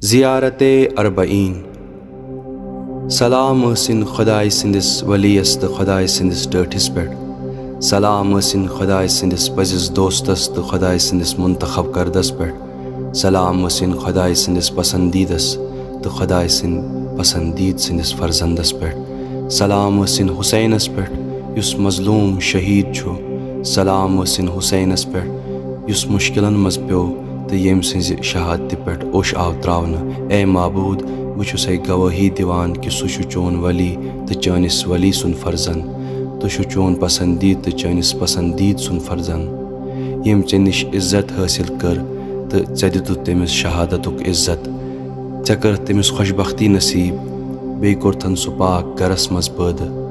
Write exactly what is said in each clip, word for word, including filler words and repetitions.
زیارت اربعین۔ سلام ٲسِن خۄداے سٕنٛدِس ؤلیَس تہٕ خۄداے سٕنٛدِس ٹٲٹھِس پٮ۪ٹھ۔ سلام ٲسِن خۄداے سٕنٛدِس پٔزِس دوستَس تہٕ خۄداے سٕنٛدِس منتخب کردَس پٮ۪ٹھ۔ سلام ٲسِن خۄداے سٕنٛدِس پسندیدس تہٕ خۄداے سٕنٛدِ پسندید سٕنٛدِس فرزندس پٮ۪ٹھ۔ سلام ٲسِن حسینس پٮ۪ٹھ، یُس مظلوم شہید چھُ۔ سلام ٲسِن حسینس پٮ۪ٹھ، یُس مشکلن منٛز پیوٚو تہٕ ییٚمۍ سٕنٛزِ شہادتہِ پٮ۪ٹھ اوٚش آو تراونہٕ۔ اے معبود، بہٕ چھُسے گوٲہی دِوان کہِ سُہ چھُ چون ولی تہٕ چٲنِس ولی سُنٛد فرزند۔ تہٕ چھُ چون پسندید تہٕ چٲنِس پسندید سُنٛد فرزند۔ ییٚمۍ ژےٚ نِش عزت حٲصِل کٔر تہٕ ژےٚ دِتُتھ تٔمِس شہادتُک عزت۔ ژےٚ کٔرٕتھ تٔمِس خۄشبختی نصیٖب، بیٚیہِ کوٚرتھن سُہ پاک گرس منٛز پٲدٕ۔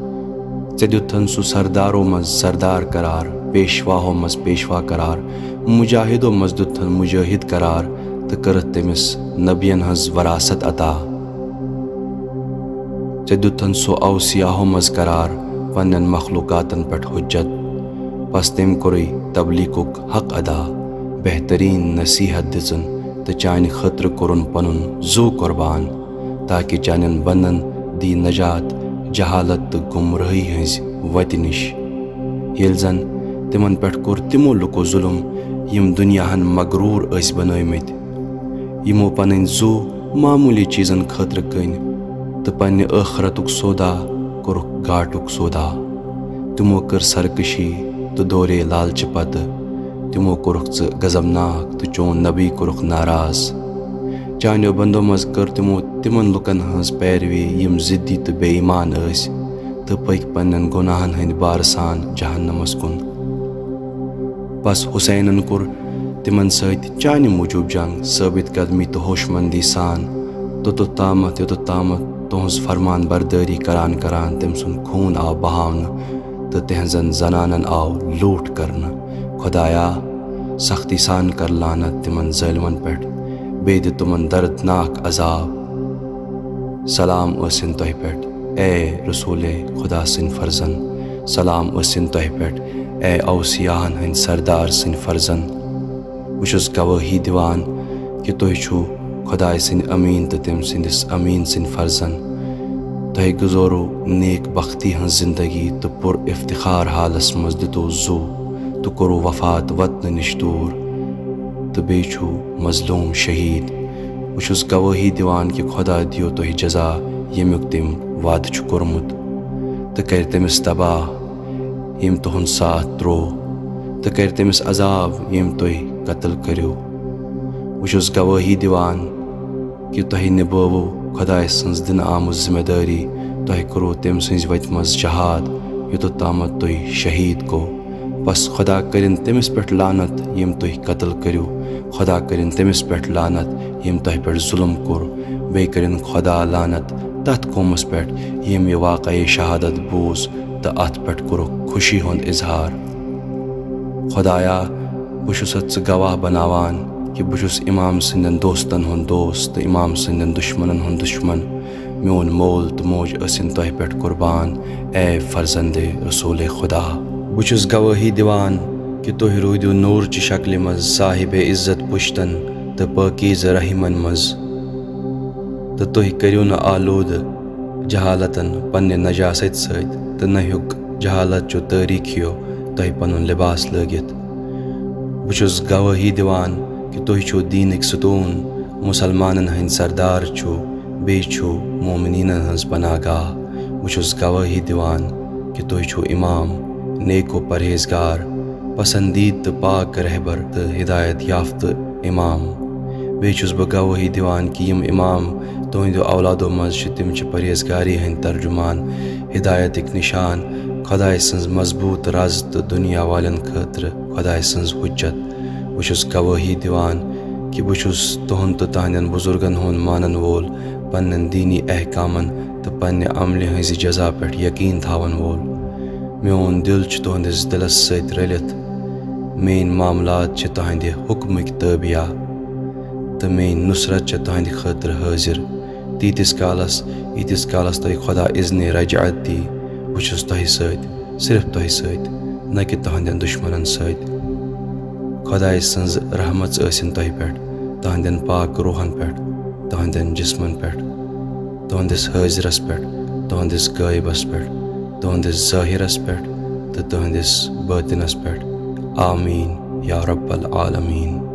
ژےٚ دیُتتھن سُہ سردارو منٛز سردار قرار، پیشواہو منٛز پیشوا قرار، مجاہدو منٛز دیُتتھن مجاہد قرار تہٕ کٔرٕتھ تٔمِس نبین ہٕنٛز وراثت عطا۔ ژےٚ دیُتتھن سُہ اوصیاہو منٛز قرار، پننٮ۪ن مخلوقاتن پٮ۪ٹھ حجت۔ پس تٔمۍ کوٚرُے تبلیغُک حق ادا، بہتریٖن نصیحت دِژٕن تہٕ چانہِ خٲطرٕ کوٚرُن پنُن زُو قربان، تاکہِ چانٮ۪ن بندن دی نجات جہالت تہٕ گمرٲہی ہٕنٛزِ وتہِ نِش۔ ییٚلہِ زن تِمن پٮ۪ٹھ کوٚر تِمو لُکو ظُلم، یِم دُنیاہن مغروٗر ٲسۍ بنٲومٕتۍ، یِمو پنٕنۍ زُو معموٗلی چیٖزن خٲطرٕ کٕنۍ تہٕ پننہِ ٲخرتُک سودا کوٚرُکھ گاٹُک سودا۔ تِمو کٔر سرکشی تہٕ دورے لالچہِ پتہٕ۔ تِمو کوٚرُکھ ژٕ غضبناک تہٕ چون نبی کوٚرُکھ ناراض۔ چانیو بندو منٛز کٔر تِمو تِمن لُکن ہٕنٛز پیروی، یِم ضدی تہٕ بے ایمان ٲسۍ، تہٕ پٔکۍ پننٮ۪ن گۄناہن ہٕنٛدِ بارٕ سان جہنمس کُن۔ پس حسینن کوٚر تِمن سۭتۍ چانہِ موٗجوٗب جنگ، ثٲبت قدمی تہٕ ہوش مندی سان، توٚتتھ تامتھ یوٚتتھ تامتھ تُہنٛز فرمان بردٲری کران کران تٔمۍ سُنٛد خوٗن آو بہاونہٕ تہٕ تِہنٛزن زنانن آو لوٗٹھ کرنہٕ۔ خۄدایا، سختی سان کر لعنت تِمن ظٲلمن پٮ۪ٹھ، بیٚیہِ دِ تِمن دردناک عذاب۔ سلام ٲسِن تۄہہِ پٮ۪ٹھ، اے رسول خدا سٕنٛدۍ فرزند۔ سلام ٲسِن تۄہہِ پٮ۪ٹھ، اے اوصیاہن ہٕنٛدۍ سردار سٕنٛدۍ فرزند۔ بہٕ چھُس گوٲہی دِوان کہِ تُہۍ چھِو خۄداے سٕنٛدۍ امیٖن تہٕ تٔمۍ سٕنٛدِس امیٖن سٕنٛدۍ فرزند۔ تۄہہِ گُزٲرٕو نیک بختی ہٕنٛز زندگی تہٕ پُر افتخار حالس منٛز دِتو زُو تہٕ کوٚرُو وفات وطنہٕ نِش دوٗر، تہٕ بیٚیہِ چھُو مظلوم شہید۔ بہٕ چھُس گوٲہی دِوان کہِ خۄدا دِیو تۄہہِ جزا، ییٚمیُک تٔمۍ وعدٕ چھُ کوٚرمُت، تہٕ کرِ تٔمِس تباہ، ییٚمۍ تُہُنٛد ساتھ ترٛوو، تہٕ کرِ تٔمِس عذاب، ییٚمۍ تُہۍ قتل کٔرِو۔ بہٕ چھُس گوٲہی دِوان کہِ تۄہہِ نِبٲوٕو خۄداے سٕنٛز دِنہٕ آمٕژ ذمہٕ دٲری، تۄہہِ کوٚروٕ تٔمۍ سٕنٛزِ وتہِ منٛز جہاد، یوٚتتھ تامتھ تُہۍ شہید گوٚو۔ بس خۄدا کٔرِن تٔمِس پٮ۪ٹھ لعنت، ییٚمۍ تُہۍ قتل کٔرِو۔ خۄدا کٔرِن تٔمِس پٮ۪ٹھ لعنت، ییٚمۍ تۄہہِ پٮ۪ٹھ ظُلم کوٚر۔ بیٚیہِ کٔرِن خۄدا لعنت تَتھ قومَس پٮ۪ٹھ، ییٚمۍ یہِ واقعے شہادت بوٗز تہٕ اَتھ پٮ۪ٹھ کوٚرُکھ خوشی ہُنٛد اظہار۔ خۄدایا، بہٕ چھُسَتھ ژٕ گواہ بناوان کہِ بہٕ چھُس امام سٕنٛدٮ۪ن دوستَن ہُنٛد دوست تہٕ امام سٕنٛدٮ۪ن دُشمنَن ہُنٛد دُشمن۔ میون مول تہٕ موج ٲسِن تۄہہِ پٮ۪ٹھ قربان، اے فرزندِ رسول خدا۔ بہٕ چھُس گوٲہی دِوان کہِ تُہۍ روٗدِو نوٗرچہِ شکلہِ منٛز صاحب عزت پُشتن تہٕ پٲکیزٕ رحیمن منٛز، تہٕ تُہۍ کٔرِو نہٕ آلوٗدٕ جہالتن پننہِ نجاستہِ سۭتۍ، تہٕ نہ ہیوٚک جہالت چو تٲریٖکھیو تۄہہِ پنُن لباس لٲگِتھ۔ بہٕ چھُس گوٲہی دِوان کہِ تُہۍ چھِو دیٖنٕکۍ ستوٗن، مُسلمانن ہٕنٛدۍ سردار چھِو، بیٚیہِ چھِو مومنیٖنن ہٕنٛز پناہ گاہ۔ بہٕ چھُس گوٲہی دِوان کہِ تُہۍ چھِو امام، نیک و پرہیزگار، پسندیدٕ تہٕ پاک رہبر تہٕ ہدایت یافتہٕ امام۔ بیٚیہِ چھُس بہٕ گوٲہی دِوان کہِ یِم امام تُہنٛدیو اولادو منٛز چھِ، تِم چھِ پرہیزگاری ہٕنٛدۍ ترجمان، ہدایتٕکۍ نشان، خۄداے سٕنٛز مضبوٗط رز تہٕ دُنیا والٮ۪ن خٲطرٕ خۄداے سٕنٛز حُجت۔ بہٕ چھُس گوٲہی دِوان کہِ بہٕ چھُس تُہُنٛد تہٕ تُہنٛدٮ۪ن بُزرگن ہُنٛد مانن وول، پننٮ۪ن دیٖنی احکامن تہٕ پننہِ عملہِ ہٕنٛزِ جزا پٮ۪ٹھ یقیٖن تھاون وول۔ میون دِل چھُ تُہنٛدِس دِلس سۭتۍ رٔلِتھ۔ میٲنۍ معاملات چھِ تُہنٛدِ حُکمٕکۍ تابع، تہٕ میٲنۍ نُصرت چھےٚ تُہنٛدِ خٲطرٕ حٲضِر۔ تیٖتِس کالس، ییٖتِس کالس تۄہہِ خۄدا اذنِ رجعت دی، بہٕ چھُس تۄہہِ سۭتۍ، صرف تۄہہِ سۭتۍ، نہ کہِ تُہنٛدٮ۪ن دُشمنن سۭتۍ۔ خۄداے سٕنٛز رحمژ ٲسِن تۄہہِ پٮ۪ٹھ، تُہنٛدٮ۪ن پاک روحن پٮ۪ٹھ۔ تہنٛدٮ۪ن جسمن پٮ۪ٹھ، تہنٛدِس حٲضرس پٮ۪ٹھ، تہنٛدِس غٲیبس پٮ۪ٹھ، تہنٛدِس ظٲہرس پٮ۪ٹھ تہٕ تہنٛدِس باطنس پٮ۪ٹھ۔ آمین یا رب العالمین۔